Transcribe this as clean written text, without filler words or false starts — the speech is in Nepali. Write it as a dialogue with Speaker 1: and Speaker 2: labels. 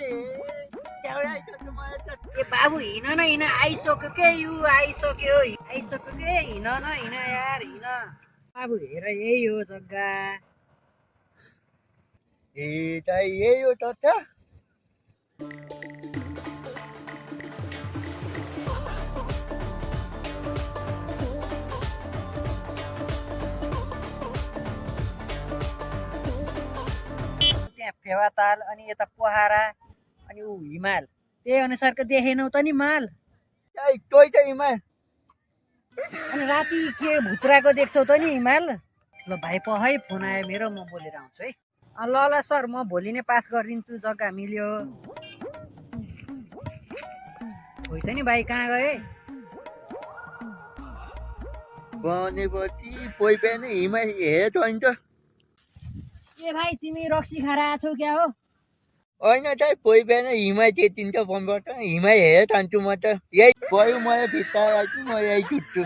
Speaker 1: ए बाबु हिँड न हिँड आइसक्यो के यु आइसक्यो के हिँड न हिँड यार हिँड बाबु हेर यही हो जग्गा
Speaker 2: यही हो त
Speaker 1: त्यहाँ फेवाताल अनि यता पोखरा अनि ऊ हिमाल त्यही अनुसारको देखेनौ त नि माल
Speaker 2: तोइ त हिमाल
Speaker 1: अनि राति के भुत्राको देख्छौ त नि हिमाल ल भाइ है फोन आयो मेरो म बोलेर आउँछु है ल ल सर म भोलि नै पास गरिदिन्छु जग्गा मिल्यो होइ त नि भाइ कहाँ गए
Speaker 2: भनेपछि पोइ बिहान हिमाल हेर त
Speaker 1: ए भाइ तिमी रक्सी खाएर आछौ क्या हो
Speaker 2: होइन त पोइ बिहान हिमाल त्यतिन्छ फोनबाट हिमाल हेर ठान्छु म त यही भयो मलाई भित्ता म यही छुट्छु